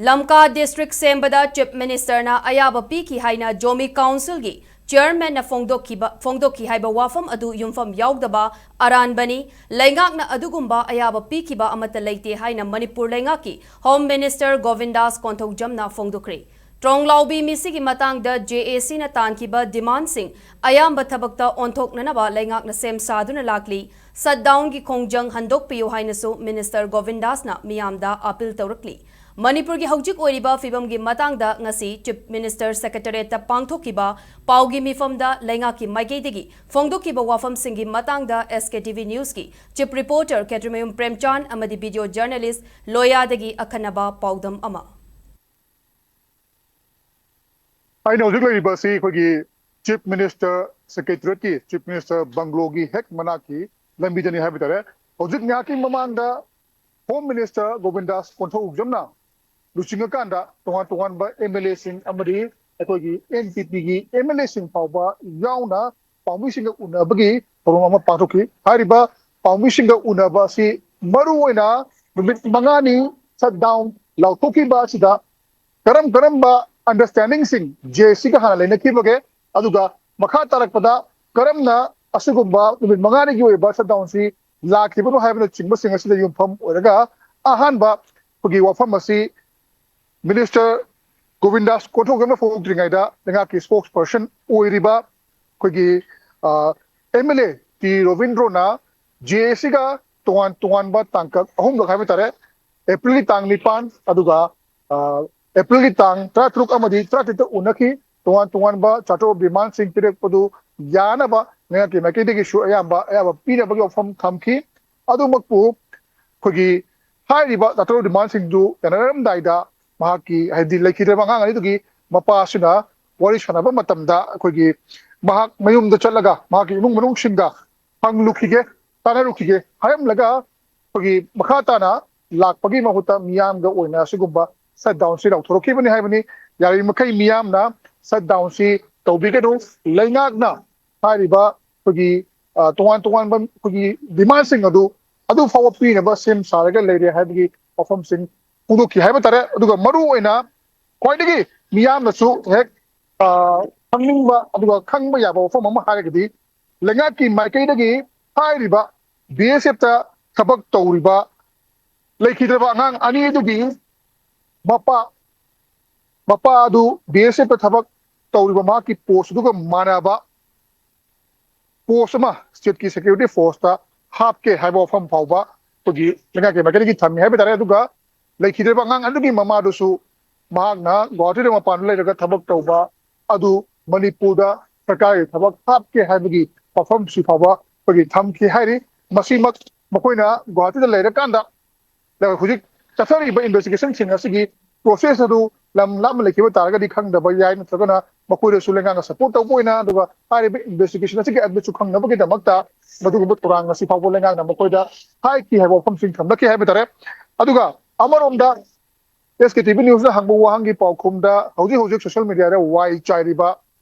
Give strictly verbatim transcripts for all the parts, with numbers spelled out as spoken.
ꯂꯝꯀꯥ district ꯁꯦꯝꯕꯗ chief ꯃꯤꯅꯤꯁꯇꯔꯅ ꯑꯌꯥꯕ ꯄꯤꯈꯤ ꯍꯥꯏꯅ ꯖꯣꯃꯤ ꯀꯥꯎꯟꯁꯤꯜꯒꯤ ꯆꯤꯌꯔꯃꯦꯟꯅ ꯐꯣꯡꯗꯣꯛꯈꯤꯕ ꯐꯣꯡꯗꯣꯛꯈꯤ ꯍꯥꯏꯕ ꯋꯥꯐꯝ ꯑꯗꯨ ꯌꯨꯝꯐꯝ ꯌꯥꯎꯗꯕ ꯑꯔꯥꯟꯕꯅꯤ꯫ ꯂꯩꯉꯥꯛꯅ ꯑꯗꯨꯒꯨꯝꯕ ꯑꯌꯥꯕ ꯄꯤꯈꯤꯕ ꯑꯃꯠꯇ ꯂꯩꯇꯦ ꯍꯥꯏꯅ ꯃꯅꯤꯄꯨꯔ ꯂꯩꯉꯥꯛꯀꯤ ꯍꯣꯝ ꯃꯤꯅꯤꯁꯇꯔ ꯒꯣꯕꯤꯟꯗꯥꯁ ꯀꯣꯟꯊꯧꯖꯝꯅ ꯐꯣꯡꯗꯣꯛꯈ꯭ꯔꯦ꯫ ꯇ꯭ꯔꯣꯡꯂꯥꯎꯕꯤ ꯃꯤꯁꯤꯒꯤ ꯃꯇꯥꯡꯗ ꯖꯦ ꯑꯦ ꯁꯤꯅ ꯇꯥꯟꯈꯤꯕ ꯗꯤꯃꯥꯟꯁꯤꯡ ꯑꯌꯥꯝꯕ ꯊꯕꯛꯇ ꯑꯣꯟꯊꯣꯛꯅꯅꯕ ꯂꯩꯉꯥꯛꯅ ꯁꯦꯝ ꯁꯥꯗꯨꯅ ꯂꯥꯛꯂꯤ꯫ ꯁꯠꯗꯥꯎꯟꯒꯤ ꯈꯣꯡꯖꯪ ꯍꯟꯗꯣꯛꯄꯤꯌꯨ ꯍꯥꯏꯅꯁꯨ ꯃꯤꯅꯤꯁꯇꯔ ꯒꯣꯕꯤꯟꯗꯥꯁꯅ ꯃꯤꯌꯥꯝꯗ ꯑꯥꯄꯤꯜ ꯇꯧꯔꯛꯂꯤ꯫ ꯃꯅꯤꯄꯨꯔꯒꯤ ꯍꯧꯖꯤꯛ ꯑꯣꯏꯔꯤꯕ ꯐꯤꯕꯝꯒꯤ ꯃꯇꯥꯡꯗ ꯉꯁꯤ ꯆꯤꯐ ꯃꯤꯅꯤꯁꯇꯔ ꯁꯦꯀ꯭ꯔꯦꯇꯔꯤꯌꯦꯠꯇ ꯄꯥꯡꯊꯣꯛꯈꯤꯕ ꯄꯥꯎꯒꯤ ꯃꯤꯐꯝꯗ ꯂꯩꯉꯥꯛꯀꯤ ꯃꯥꯏꯀꯩꯗꯒꯤ ꯐꯣꯡꯗꯣꯛꯈꯤꯕ ꯋꯥꯐꯝꯁꯤꯡꯒꯤ ꯃꯇꯥꯡꯗ ꯑꯦꯁ ꯀꯦ ꯇꯤ ꯚꯤ ꯅ꯭ꯌꯨꯁꯀꯤ ꯆꯤꯐ ꯔꯤꯄꯣꯔꯇꯔ ꯈꯦꯇ꯭ꯔꯤꯃꯌꯨꯝ ꯄ꯭ꯔꯦꯝꯆꯥꯟ ꯑꯃꯗꯤ ꯚꯤꯗꯤꯑꯣ ꯖꯔꯅꯦꯂꯤꯁ ꯂꯣꯌꯥꯗꯒꯤ ꯑꯈꯟꯅꯕ ꯄꯥꯎꯗꯝ ꯑꯃ꯫ ꯑꯩꯅ ꯍꯧꯖꯤꯛ ꯂꯩꯔꯤꯕ ꯑꯁꯤ ꯑꯩꯈꯣꯏꯒꯤ ꯆꯤꯐ ꯃꯤꯅꯤꯁꯇꯔ ꯁꯦꯀ꯭ꯔꯦꯇꯔꯤꯌꯦꯠꯀꯤ, ꯆꯤꯐ ꯃꯤꯅꯤꯁꯇꯔ ꯕꯪꯒ꯭ꯂꯣꯒꯤ ꯍꯦꯛ ꯃꯅꯥꯛꯀꯤ ꯂꯝꯕꯤꯗꯅꯤ ꯍꯥꯏꯕ ꯇꯥꯔꯦ꯫ ꯍꯧꯖꯤꯛ ꯉꯥꯏꯍꯥꯛꯀꯤ ꯃꯃꯥꯡꯗ ꯍꯣꯝ ꯃꯤꯅꯤꯁꯇꯔ ꯒꯣꯕꯤꯟꯗꯥꯁ ꯀꯣꯟꯊꯧꯖꯝꯅ ꯂꯨꯆꯤꯡꯉꯀꯥꯟꯗ ꯇꯣꯉꯥꯟ ꯇꯣꯉꯥꯟꯕ ꯑꯦꯝ ꯑꯦꯜ ꯑꯦꯁꯤꯡ ꯑꯃꯗꯤ ꯑꯩꯈꯣꯏꯒꯤ ꯑꯦꯟ ꯄꯤ ꯄꯤꯒꯤ ꯑꯦꯝ ꯑꯦꯜ ꯑꯦꯁꯤꯡ ꯐꯥꯎꯕ ꯌꯥꯎꯅ ꯄꯥꯎꯃꯤꯁꯤꯡꯒ ꯎꯅꯕꯒꯤ ꯊꯧꯔꯝ ꯑꯃ ꯄꯥꯡꯊꯣꯛꯈꯤ꯫ ꯍꯥꯏꯔꯤꯕ ꯄꯥꯎꯃꯤꯁꯤꯡꯒ ꯎꯅꯕ ꯑꯁꯤ ꯃꯔꯨ ꯑꯣꯏꯅ ꯅꯨꯃꯤꯠ ꯃꯉꯥꯅꯤ ꯁꯠꯗꯥꯎꯟ ꯂꯥꯎꯊꯣꯛꯈꯤꯕ ꯑꯁꯤꯗ ꯀꯔꯝ ꯀꯔꯝꯕ ꯑꯟꯗꯔꯁꯇꯦꯟꯗꯤꯡꯁꯤꯡ ꯖꯦ ꯑꯦ ꯁꯤꯒ ꯍꯥꯟꯅ ꯂꯩꯅꯈꯤꯕꯒꯦ, ꯑꯗꯨꯒ ꯃꯈꯥ ꯇꯥꯔꯛꯄꯗ ꯀꯔꯝꯅ ꯑꯁꯤꯒꯨꯝꯕ ꯅꯨꯃꯤꯠ ꯃꯉꯥꯅꯤꯒꯤ ꯑꯣꯏꯕ ꯁꯠꯗꯥꯎꯟꯁꯤ ꯂꯥꯛꯈꯤꯕꯅꯣ ꯍꯥꯏꯕꯅꯆꯤꯡꯕꯁꯤꯡ ꯑꯁꯤꯗ ꯌꯨꯝꯐꯝ ꯑꯣꯏꯔꯒ ꯑꯍꯥꯟꯕ ꯑꯩꯈꯣꯏꯒꯤ ꯋꯥꯐꯝ ꯑꯁꯤ ꯃꯤꯅꯤꯁꯇꯔ ꯒꯣꯕꯤꯟꯗꯥꯁ ꯀꯣꯟꯊꯧꯖꯝꯅ ꯐꯣꯡꯗꯣꯛꯇ꯭ꯔꯤꯉꯩꯗ ꯂꯩꯉꯥꯛꯀꯤ ꯁ꯭ꯄꯣꯛꯁ ꯄꯔꯁꯟ ꯑꯣꯏꯔꯤꯕ ꯑꯩꯈꯣꯏꯒꯤ ꯑꯦꯝ ꯑꯦꯜ ꯑꯦ ꯇꯤ ꯔꯣꯕꯤꯟꯗ꯭ꯔꯣꯅ ꯖꯦ ꯑꯦ ꯁꯤꯒ ꯇꯣꯉꯥꯟ ꯇꯣꯉꯥꯟꯕ ꯇꯥꯡꯀꯛ ꯑꯍꯨꯝꯂꯛ ꯍꯥꯏꯕ ꯇꯥꯔꯦ, ꯑꯦꯄ꯭ꯔꯤꯜꯒꯤ ꯇꯥꯡ ꯅꯤꯄꯥꯟ, ꯑꯗꯨꯒ ꯑ, ꯑꯦꯄ꯭ꯔꯤꯜꯒꯤ ꯇꯥꯡ ꯇꯔꯥꯇꯔꯨꯛ ꯑꯃꯗꯤ ꯇꯔꯥꯇꯔꯦꯠꯇ ꯎꯅꯈꯤ꯫ ꯇꯣꯉꯥꯟ ꯇꯣꯉꯥꯟꯕ ꯆꯥꯔꯇꯔ ꯑꯣꯐ ꯗꯤꯃꯥꯟꯁꯤꯡ ꯄꯤꯔꯛꯄꯗꯨ ꯌꯥꯅꯕ ꯂꯩꯉꯥꯛꯀꯤ ꯃꯥꯏꯀꯩꯗꯒꯤꯁꯨ ꯑꯌꯥꯝꯕ ꯑꯌꯥꯕ ꯄꯤꯅꯕꯒꯤ ꯋꯥꯐꯝ ꯊꯝꯈꯤ꯫ ꯑꯗꯨꯃꯛꯄꯨ ꯑꯩꯈꯣꯏꯒꯤ ꯍꯥꯏꯔꯤꯕ ꯆꯥꯔꯇꯔ ꯑꯣꯐ ꯗꯤꯃꯥꯟꯁꯤꯡꯗꯨ ꯌꯥꯅꯔꯝꯗꯥꯏꯗ ꯃꯍꯥꯛꯀꯤ, ꯍꯥꯏꯗꯤ ꯂꯩꯈꯤꯗ꯭ꯔꯕ ꯑꯉꯥꯡ ꯑꯅꯤꯗꯨꯒꯤ ꯃꯄꯥꯁꯤꯅ ꯋꯥꯔꯤ ꯁꯥꯟꯅꯕ ꯃꯇꯝꯗ ꯑꯩꯈꯣꯏꯒꯤ ꯃꯍꯥꯛ ꯃꯌꯨꯝꯗ ꯆꯠꯂꯒ ꯃꯍꯥꯛꯀꯤ ꯏꯃꯨꯡ ꯃꯅꯨꯡꯁꯤꯡꯒ ꯍꯪꯂꯨꯈꯤꯒꯦ, ꯇꯥꯟꯅꯔꯨꯈꯤꯒꯦ ꯍꯥꯏꯔꯝꯂꯒ ꯑꯩꯈꯣꯏꯒꯤ ꯃꯈꯥ ꯇꯥꯅ ꯂꯥꯛꯄꯒꯤ ꯃꯍꯨꯠꯇ ꯃꯤꯌꯥꯝꯒ ꯑꯣꯏꯅ ꯑꯁꯤꯒꯨꯝꯕ ꯁꯠꯗꯥꯎꯟꯁꯤ ꯂꯥꯎꯊꯣꯔꯛꯈꯤꯕꯅꯤ ꯍꯥꯏꯕꯅꯤ꯫ ꯌꯥꯔꯤꯕꯃꯈꯩ ꯃꯤꯌꯥꯝꯅ ꯁꯠꯗꯥꯎꯟꯁꯤ ꯇꯧꯕꯤꯒꯅꯨ꯫ ꯂꯩꯉꯥꯛꯅ ꯍꯥꯏꯔꯤꯕ ꯑꯩꯈꯣꯏꯒꯤ, ꯑ, ꯇꯣꯉꯥꯟ ꯇꯣꯉꯥꯟꯕ ꯑꯩꯈꯣꯏꯒꯤ ꯗꯤꯃꯥꯟꯁꯤꯡ ꯑꯗꯨ ꯑꯗꯨ ꯐꯥꯎꯕ ꯄꯤꯅꯕ ꯁꯦꯝ ꯁꯥꯔꯒ ꯂꯩꯔꯦ ꯍꯥꯏꯕꯒꯤ ꯋꯥꯐꯝꯁꯤꯡ ꯐꯣꯡꯗꯣꯛꯈꯤ ꯍꯥꯏꯕ ꯇꯥꯔꯦ꯫ ꯑꯗꯨꯒ ꯃꯔꯨ ꯑꯣꯏꯅ ꯈ꯭ꯋꯥꯏꯗꯒꯤ ꯃꯤꯌꯥꯝꯅꯁꯨ ꯍꯦꯛ ꯈꯪꯅꯤꯡꯕ ꯑꯗꯨꯒ ꯈꯪꯕ ꯌꯥꯕ ꯋꯥꯐꯝ ꯑꯃ ꯍꯥꯏꯔꯒꯗꯤ, ꯂꯩꯉꯥꯛꯀꯤ ꯃꯥꯏꯀꯩꯗꯒꯤ ꯍꯥꯏꯔꯤꯕ ꯕꯤ ꯑꯦꯁ ꯑꯦꯐꯇ ꯊꯕꯛ ꯇꯧꯔꯤꯕ ꯂꯩꯈꯤꯗ꯭ꯔꯕ ꯑꯉꯥꯡ ꯑꯅꯤ ꯑꯗꯨꯒꯤ ꯃꯄꯥ ꯃꯄꯥ ꯑꯗꯨ ꯕꯤ ꯑꯦꯁ ꯑꯦꯐꯇ ꯊꯕꯛ ꯇꯧꯔꯤꯕ ꯃꯍꯥꯛꯀꯤ ꯄꯣꯁ ꯑꯗꯨꯒ ꯃꯥꯟꯅꯕ ꯄꯣꯁ ꯑꯃ ꯁ꯭ꯇꯦꯠꯀꯤ ꯁꯦꯀ꯭ꯌꯨꯔꯤꯇꯤ ꯐꯣꯔꯁꯇ ꯍꯥꯞꯀꯦ ꯍꯥꯏꯕ ꯋꯥꯐꯝ ꯐꯥꯎꯕ ꯑꯩꯈꯣꯏꯒꯤ ꯂꯩꯉꯥꯛꯀꯤ ꯃꯥꯏꯀꯩꯗꯒꯤ ꯊꯝꯃꯤ ꯍꯥꯏꯕ ꯇꯥꯔꯦ꯫ ꯑꯗꯨꯒ ꯂꯩꯈꯤꯗ꯭ꯔꯤꯕ ꯑꯉꯥꯡ ꯑꯗꯨꯒꯤ ꯃꯃꯥꯗꯨꯁꯨ ꯃꯍꯥꯛꯅ ꯒꯨꯋꯥꯍꯥꯇꯤꯗ ꯃꯄꯥꯟꯗ ꯂꯩꯔꯒ ꯊꯕꯛ ꯇꯧꯕ ꯑꯗꯨ ꯃꯅꯤꯄꯨꯔꯗ ꯁꯔꯀꯥꯔꯒꯤ ꯊꯕꯛ ꯍꯥꯞꯀꯦ ꯍꯥꯏꯕꯒꯤ ꯋꯥꯐꯝꯁꯤ ꯐꯥꯎꯕ ꯑꯩꯈꯣꯏꯒꯤ ꯊꯝꯈꯤ ꯍꯥꯏꯔꯤ꯫ ꯃꯁꯤꯃꯛ ꯃꯈꯣꯏꯅ ꯒꯨꯋꯥꯍꯥꯇꯤꯗ ꯂꯩꯔꯀꯥꯟꯗ ꯍꯧꯖꯤꯛ ꯆꯠꯊꯔꯤꯕ ꯏꯟꯚꯦꯁꯇꯤꯒꯦꯁꯟꯁꯤꯡ ꯑꯁꯤꯒꯤ ꯄ꯭ꯔꯣꯁꯦꯁ ꯑꯗꯨ ꯂꯝ ꯂꯥꯞꯅ ꯂꯩꯈꯤꯕ ꯇꯥꯔꯒꯗꯤ ꯈꯪꯗꯕ ꯌꯥꯏ, ꯅꯠꯇ꯭ꯔꯒꯅ ꯃꯈꯣꯏꯗꯁꯨ ꯂꯩꯉꯥꯛꯅ ꯁꯄꯣꯔꯠ ꯇꯧꯕ ꯑꯣꯏꯅ, ꯑꯗꯨꯒ ꯍꯥꯏꯔꯤꯕ ꯏꯟꯚꯦꯁꯇꯤꯒꯦꯁꯟ ꯑꯁꯤꯒꯤ ꯑꯞꯗꯦꯠꯁꯨ ꯈꯪꯅꯕꯒꯤꯗꯃꯛꯇ ꯃꯗꯨꯒꯨꯝꯕ ꯊꯧꯔꯥꯡ ꯑꯁꯤ ꯐꯥꯎꯕ ꯂꯩꯉꯥꯛꯅ ꯃꯈꯣꯏꯗ ꯍꯥꯏꯈꯤ ꯍꯥꯏꯕ ꯋꯥꯐꯝꯁꯤꯡ ꯊꯝꯂꯛꯈꯤ ꯍꯥꯏꯕ ꯇꯥꯔꯦ꯫ ꯑꯗꯨꯒ ꯑꯃꯔꯣꯝꯗ ꯑꯦꯁ ꯀꯦ ꯇꯤ ꯚꯤ ꯅ꯭ꯌꯨꯁꯅ ꯍꯪꯕ ꯋꯥꯍꯪꯒꯤ ꯄꯥꯎꯈꯨꯝꯗ ꯍꯧꯖꯤꯛ ꯍꯧꯖꯤꯛ ꯁꯣꯁꯤꯌꯦꯜ ꯃꯦꯗꯤꯌꯥꯗ ꯋꯥꯏ ꯆꯥꯏꯔꯤꯕ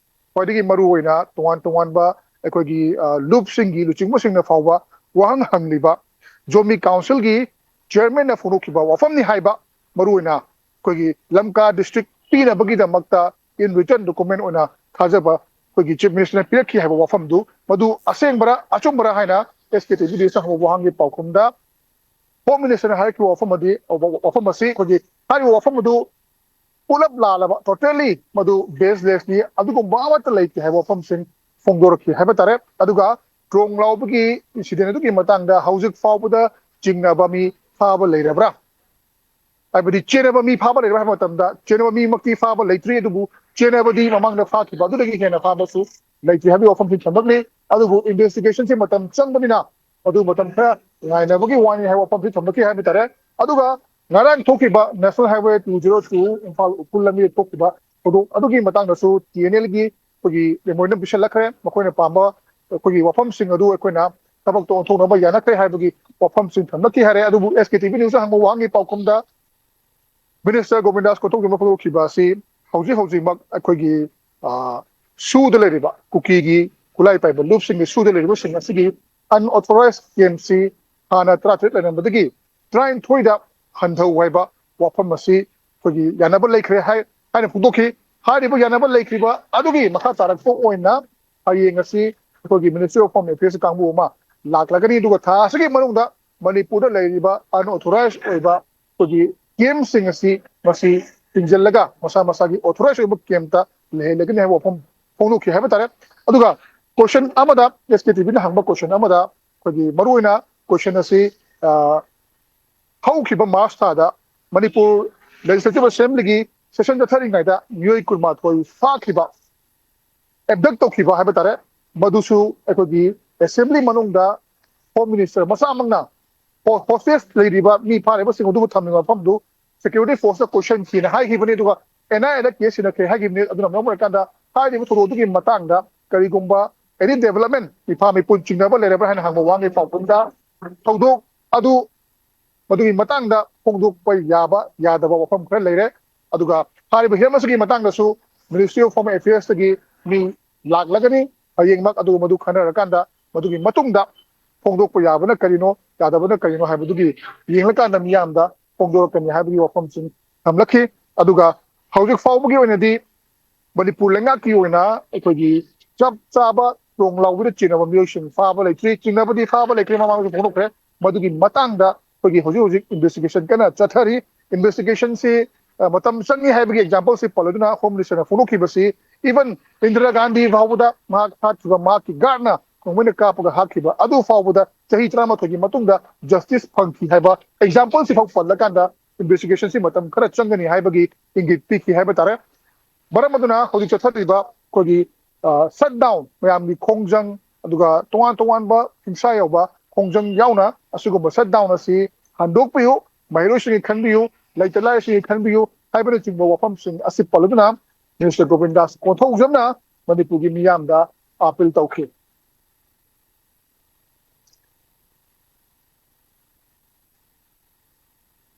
ꯈ꯭ꯋꯥꯏꯗꯒꯤ ꯃꯔꯨ ꯑꯣꯏꯅ ꯇꯣꯉꯥꯟ ꯇꯣꯉꯥꯟꯕ ꯑꯩꯈꯣꯏꯒꯤ, ꯑ, ꯂꯨꯞꯁꯤꯡꯒꯤ ꯂꯨꯆꯤꯡꯕꯁꯤꯡꯅ ꯐꯥꯎꯕ ꯋꯥꯍꯪ ꯍꯪꯂꯤꯕ ꯖꯣꯃꯤ ꯀꯥꯎꯟꯁꯤꯜꯒꯤ ꯆꯤꯌꯔꯃꯦꯟꯅ ꯐꯣꯡꯗꯣꯛꯈꯤꯕ ꯋꯥꯐꯝꯅꯤ ꯍꯥꯏꯕ, ꯃꯔꯨ ꯑꯣꯏꯅ ꯑꯩꯈꯣꯏꯒꯤ ꯂꯝꯀꯥ ꯗꯤꯁꯇ꯭ꯔꯤꯛ ꯄꯤꯅꯕꯒꯤꯗꯃꯛꯇ in written document ꯑꯣꯏꯅ ꯊꯥꯖꯕ ꯑꯩꯈꯣꯏꯒꯤ ꯆꯤꯐ ꯃꯤꯅꯤꯁꯇꯔꯅ ꯄꯤꯔꯛꯈꯤ ꯍꯥꯏꯕ ꯋꯥꯐꯝꯗꯨ ꯃꯗꯨ ꯑꯁꯦꯡꯕꯔꯥ ꯑꯆꯨꯝꯕꯔꯥ ꯍꯥꯏꯅ ꯑꯦꯁ ꯀꯦ ꯇꯤ ꯚꯤ ꯅ꯭ꯌꯨꯁꯅ ꯍꯪꯕ ꯋꯥꯍꯪꯒꯤ ꯄꯥꯎꯈꯨꯝꯗ ꯍꯣꯝ ꯃꯤꯅꯤꯁꯇꯔꯅ ꯍꯥꯏꯔꯛꯈꯤꯕ ꯋꯥꯐꯝ ꯑꯗꯤ, ꯋꯥꯐꯝ ꯑꯁꯤ ꯑꯩꯈꯣꯏꯒꯤ ꯍꯥꯏꯔꯤꯕ ꯋꯥꯐꯝ ꯑꯗꯨ ꯄꯨꯂꯞ ꯂꯥꯜꯂꯕ, ꯇꯣꯇꯦꯜꯂꯤ ꯃꯗꯨ ꯕꯦꯁꯂꯦꯁꯅꯤ, ꯑꯗꯨꯒꯨꯝꯕ ꯑꯃꯠꯇ ꯂꯩꯇꯦ ꯍꯥꯏꯕ ꯋꯥꯐꯝꯁꯤꯡ ꯐꯣꯡꯗꯣꯔꯛꯈꯤ ꯍꯥꯏꯕ ꯇꯥꯔꯦ꯫ ꯑꯗꯨꯒ ꯇ꯭ꯔꯣꯡ ꯂꯥꯎꯕꯒꯤ ꯏꯟꯁꯤꯗꯦꯟ ꯑꯗꯨꯒꯤ ꯃꯇꯥꯡꯗ ꯍꯧꯖꯤꯛ ꯐꯥꯎꯕꯗ ꯆꯤꯡꯅꯕ ꯃꯤ ꯐꯥꯕ ꯂꯩꯔꯕ꯭ꯔꯥ? ꯍꯥꯏꯕꯗꯤ ꯆꯦꯟꯅꯕ ꯃꯤ ꯐꯥꯕ ꯂꯩꯔꯕ꯭ꯔꯥ ꯍꯥꯏꯕ ꯃꯇꯝꯗ ꯆꯦꯟꯅꯕ ꯃꯤꯃꯛꯇꯤ ꯐꯥꯕ ꯂꯩꯇ꯭ꯔꯤ, ꯑꯗꯨꯕꯨ ꯆꯦꯟꯅꯕꯗꯤ ꯃꯃꯥꯡꯗ ꯐꯥꯈꯤꯕ ꯑꯗꯨꯗꯒꯤ ꯍꯦꯟꯅ ꯐꯥꯕꯁꯨ ꯂꯩꯇ꯭ꯔꯤ ꯍꯥꯏꯕꯒꯤ ꯋꯥꯐꯝꯁꯤ ꯊꯝꯂꯛꯂꯤ꯫ ꯑꯗꯨꯕꯨ ꯏꯟꯚꯦꯁꯇꯤꯒꯦꯁꯟꯁꯤ ꯃꯇꯝ ꯆꯪꯕꯅꯤꯅ ꯃꯗꯨ ꯃꯇꯝ ꯈꯔ ꯉꯥꯏꯅꯕꯒꯤ ꯋꯥꯅꯤ ꯍꯥꯏꯕ ꯋꯥꯐꯝꯁꯤ ꯊꯝꯂꯛꯈꯤ ꯍꯥꯏꯕ ꯇꯥꯔꯦ꯫ ꯑꯗꯨꯒ ꯉꯔꯥꯡ ꯊꯣꯛꯈꯤꯕ national highway two zero two Imphal Ukhrul ꯂꯝꯕꯤꯗ ꯊꯣꯛꯈꯤꯕ ꯊꯧꯗꯣꯛ ꯑꯗꯨꯒꯤ ꯃꯇꯥꯡꯗꯁꯨ ꯇꯤ ꯑꯦꯟ ꯑꯦꯜꯒꯤ ꯑꯩꯈꯣꯏꯒꯤ ꯃꯦꯃꯣꯔꯦꯟꯗꯝ ꯄꯤꯁꯜꯂꯛꯈ꯭ꯔꯦ꯫ ꯃꯈꯣꯏꯅ ꯄꯥꯝꯕ ꯑꯩꯈꯣꯏꯒꯤ ꯋꯥꯐꯝꯁꯤꯡ ꯑꯗꯨ ꯑꯩꯈꯣꯏꯅ ꯊꯕꯛꯇ ꯑꯣꯟꯊꯣꯛꯅꯕ ꯌꯥꯅꯈ꯭ꯔꯦ ꯍꯥꯏꯕꯒꯤ ꯋꯥꯐꯝꯁꯤꯡ ꯊꯝꯂꯛꯈꯤ ꯍꯥꯏꯔꯦ꯫ ꯑꯗꯨꯕꯨ ꯑꯦꯁ ꯀꯦ ꯇꯤ ꯚꯤ ꯅ꯭ꯌꯨꯁꯇ ꯍꯪꯕ ꯋꯥꯍꯪꯒꯤ ꯄꯥꯎꯈꯨꯝꯗ ꯃꯤꯅꯤꯁꯇꯔ ꯒꯣꯕꯤꯟꯗꯥꯁ ꯀꯣꯊꯣꯛꯆꯝꯅ ꯐꯣꯡꯗꯣꯛꯈꯤꯕ ꯑꯁꯤ ꯍꯧꯖꯤꯛ ꯍꯧꯖꯤꯛꯃꯛ ꯑꯩꯈꯣꯏꯒꯤ, ꯑ, ꯁꯨꯗ ꯂꯩꯔꯤꯕ ꯀꯨꯀꯤꯒꯤ ꯈꯨꯠꯂꯥꯏ ꯄꯥꯏꯕ ꯂꯨꯞꯁꯤꯡꯒꯤ ꯁꯨꯗ ꯂꯩꯔꯤꯕꯁꯤꯡ ꯑꯁꯤꯒꯤ unauthorized camp ꯁꯤ ꯍꯥꯟꯅ ꯇꯔꯥꯇꯔꯦꯠ ꯂꯩꯔꯝꯕꯗꯒꯤ ꯇꯔꯥꯅꯤꯊꯣꯏꯗ ꯍꯟꯊꯧ ꯍꯥꯏꯕ ꯋꯥꯐꯝ ꯑꯁꯤ ꯑꯩꯈꯣꯏꯒꯤ ꯌꯥꯅꯕ ꯂꯩꯈ꯭ꯔꯦ ꯍꯥꯏ ꯍꯥꯏꯅ ꯐꯣꯡꯗꯣꯛꯈꯤ꯫ ꯍꯥꯏꯔꯤꯕ ꯌꯥꯅꯕ ꯂꯩꯈ꯭ꯔꯤꯕ ꯑꯗꯨꯒꯤ ꯃꯈꯥ ꯇꯥꯔꯛꯄ ꯑꯣꯏꯅ ꯍꯌꯦꯡ ꯑꯁꯤ ꯑꯩꯈꯣꯏꯒꯤ Ministry of Home Affairs ꯀꯥꯡꯕꯨ ꯑꯃ ꯂꯥꯛꯂꯒꯅꯤ, ꯑꯗꯨꯒ ꯊꯥ ꯑꯁꯤꯒꯤ ꯃꯅꯨꯡꯗ ꯃꯅꯤꯄꯨꯔꯗ ꯂꯩꯔꯤꯕ unauthorized ꯑꯣꯏꯕ ꯑꯩꯈꯣꯏꯒꯤ camp ꯁꯤꯡ ꯑꯁꯤ ꯃꯁꯤ ꯊꯤꯡꯖꯤꯜꯂꯒ ꯃꯁꯥ ꯃꯁꯥꯒꯤ authorized ꯑꯣꯏꯕ camp ꯇ ꯂꯩꯍꯜꯂꯒꯅꯤ ꯍꯥꯏꯕ ꯋꯥꯐꯝ ꯐꯣꯡꯗꯣꯛꯈꯤ ꯍꯥꯏꯕ ꯇꯥꯔꯦ꯫ ꯑꯗꯨꯒ question ꯑꯃꯗ, S K T V ꯅ ꯍꯪꯕ question ꯑꯃꯗ ꯑꯩꯈꯣꯏꯒꯤ ꯃꯔꯨꯑꯣꯏꯅ question ꯑꯁꯤ, ꯑ, ꯍꯧꯈꯤꯕ March ꯊꯥꯗ ꯃꯅꯤꯄꯨꯔ Legislative Assembly ꯒꯤ session ꯆꯠꯊꯔꯤꯉꯩꯗ ꯃꯤꯑꯣꯏ ꯀꯨꯟꯃꯥꯊꯣꯏ ꯐꯥꯈꯤꯕ, abduct ꯇꯧꯈꯤꯕ ꯍꯥꯏꯕ ꯇꯥꯔꯦ, ꯃꯗꯨꯁꯨ ꯑꯩꯈꯣꯏꯒꯤ assembly ꯃꯅꯨꯡꯗ Home Minister ꯃꯁꯥꯃꯛꯅ ho-, hostage ꯂꯩꯔꯤꯕ ꯃꯤ ꯐꯥꯔꯤꯕꯁꯤꯡ ꯑꯗꯨꯕꯨ ꯊꯝꯂꯤꯕ ꯃꯐꯝꯗꯨ security force ꯅ ꯀꯣꯏꯁꯟꯈꯤꯅ ꯍꯥꯏꯈꯤꯕꯅꯤ꯫ ꯑꯗꯨꯒ N I A the case ꯁꯤꯟꯅꯈ꯭ꯔꯦ ꯍꯥꯏꯈꯤꯕꯅꯤ꯫ ꯑꯗꯨꯅ ꯃꯔꯝ ꯑꯣꯏꯔꯀꯥꯟꯗ ꯍꯥꯏꯔꯤꯕ ꯊꯧꯗꯣꯛ ꯑꯗꯨꯒꯤ ꯃꯇꯥꯡꯗ ꯀꯔꯤꯒꯨꯝꯕ any development, ꯃꯤꯐꯥ ꯃꯤꯄꯨꯟ ꯆꯤꯡꯅꯕ ꯂꯩꯔꯕ꯭ꯔꯥ ꯍꯥꯏꯅ ꯍꯪꯕ ꯋꯥꯍꯪꯒꯤ ꯄꯥꯎꯈꯨꯝꯗ ꯊꯧꯗꯣꯛ ꯑꯗꯨ ꯃꯗꯨꯒꯤ ꯃꯇꯥꯡꯗ ꯐꯣꯡꯗꯣꯛꯄ ꯌꯥꯕ ꯌꯥꯗꯕ ꯋꯥꯐꯝ ꯈꯔ ꯂꯩꯔꯦ꯫ ꯑꯗꯨꯒ ꯍꯥꯏꯔꯤꯕ ꯍꯤꯔꯝ ꯑꯁꯤꯒꯤ ꯃꯇꯥꯡꯗꯁꯨ Ministry of Home Affairs ꯇꯒꯤ ꯃꯤ ꯂꯥꯛꯂꯒꯅꯤ ꯍꯌꯦꯡꯃꯛ꯫ ꯑꯗꯨꯒ ꯃꯗꯨ ꯈꯟꯅꯔꯀꯥꯟꯗ ꯃꯗꯨꯒꯤ ꯃꯇꯨꯡꯗ ꯐꯣꯡꯗꯣꯛꯄ ꯌꯥꯕꯅ ꯀꯔꯤꯅꯣ, ꯌꯥꯗꯕꯅ ꯀꯔꯤꯅꯣ ꯍꯥꯏꯕꯗꯨꯒꯤ ꯌꯦꯡꯂꯀꯥꯟꯗ ꯃꯤꯌꯥꯝꯗ ꯐꯣꯡꯗꯣꯔꯛꯀꯅꯤ ꯍꯥꯏꯕꯒꯤ ꯋꯥꯐꯝꯁꯤꯡ ꯊꯝꯂꯛꯈꯤ꯫ ꯑꯗꯨꯒ ꯍꯧꯖꯤꯛ ꯐꯥꯎꯕꯒꯤ ꯑꯣꯏꯅꯗꯤ ꯃꯅꯤꯄꯨꯔ ꯂꯩꯉꯥꯛꯀꯤ ꯑꯣꯏꯅ ꯑꯩꯈꯣꯏꯒꯤ ꯆꯞ ꯆꯥꯕ ꯇꯣꯡ ꯂꯥꯎꯕꯗ ꯆꯤꯡꯅꯕ ꯃꯤꯑꯣꯏꯁꯤꯡ ꯐꯥꯕ ꯂꯩꯇ꯭ꯔꯤ꯫ ꯆꯤꯡꯅꯕꯗꯤ ꯐꯥꯕ ꯂꯩꯈ꯭ꯔꯦ, ꯃꯃꯥꯡꯗꯁꯨ ꯐꯣꯡꯗꯣꯛꯈ꯭ꯔꯦ꯫ ꯃꯗꯨꯒꯤ ꯃꯇꯥꯡꯗ ꯑꯩꯈꯣꯏꯒꯤ ꯍꯧꯖꯤꯛ ꯍꯧꯖꯤꯛ investigation ꯀꯟꯅ ꯆꯠꯊꯔꯤ꯫ Investigation ꯁꯤ, ꯑ, ꯃꯇꯝ ꯆꯪꯏ ꯍꯥꯏꯕꯒꯤ example ꯁꯤ ꯄꯜꯂꯗꯨꯅ Home Minister ꯅ ꯐꯣꯡꯗꯣꯛꯈꯤꯕꯁꯤ, even ꯏꯟꯗꯤꯔꯥ ꯒꯥꯟꯙꯤ ꯐꯥꯎꯕꯗ ꯃꯍꯥꯛ ꯍꯥꯠꯈꯤꯕ, ꯃꯍꯥꯛꯀꯤ guard ꯅ ꯅꯣꯡꯃꯩꯅ ꯀꯥꯞꯄꯒ ꯍꯥꯠꯈꯤꯕ ꯑꯗꯨ ꯐꯥꯎꯕꯗ ꯆꯍꯤ ꯇꯔꯥꯃꯥꯊꯣꯏꯒꯤ ꯃꯇꯨꯡꯗ justice ꯐꯪꯈꯤ ꯍꯥꯏꯕ example ꯁꯤ ꯐꯥꯎ ꯄꯜꯂꯀꯥꯟꯗ investigation ꯁꯤ ꯃꯇꯝ ꯈꯔ ꯆꯪꯒꯅꯤ ꯍꯥꯏꯕꯒꯤ ꯏꯪꯒꯤꯠ ꯄꯤꯈꯤ ꯍꯥꯏꯕ ꯇꯥꯔꯦ꯫ ꯃꯔꯝ ꯑꯗꯨꯅ ꯍꯧꯖꯤꯛ ꯆꯠꯊꯔꯤꯕ ꯑꯩꯈꯣꯏꯒꯤ, ꯑ, shutdown, ꯃꯌꯥꯝꯒꯤ ꯈꯣꯡꯖꯪ, ꯑꯗꯨꯒ ꯇꯣꯉꯥꯟ ꯇꯣꯉꯥꯟꯕ ꯍꯤꯡꯁꯥ ꯌꯥꯎꯕ ꯈꯣꯡꯖꯪ ꯌꯥꯎꯅ ꯑꯁꯤꯒꯨꯝꯕ shutdown ꯑꯁꯤ ꯍꯟꯗꯣꯛꯄꯤꯌꯨ, ꯃꯍꯩꯔꯣꯏꯁꯤꯡꯒꯤ ꯈꯟꯕꯤꯌꯨ, ꯂꯩꯇ ꯂꯥꯏꯔꯁꯤꯡꯒꯤ ꯈꯟꯕꯤꯌꯨ ꯍꯥꯏꯕꯅꯆꯤꯡꯕ ꯋꯥꯐꯝꯁꯤꯡ ꯑꯁꯤ ꯄꯜꯂꯗꯨꯅ Minister ꯒꯣꯕꯤꯟꯗꯥꯁ ꯀꯣꯟꯊꯧꯖꯝꯅ ꯃꯅꯤꯄꯨꯔꯒꯤ ꯃꯤꯌꯥꯝꯗ appeal ꯇꯧꯈꯤ꯫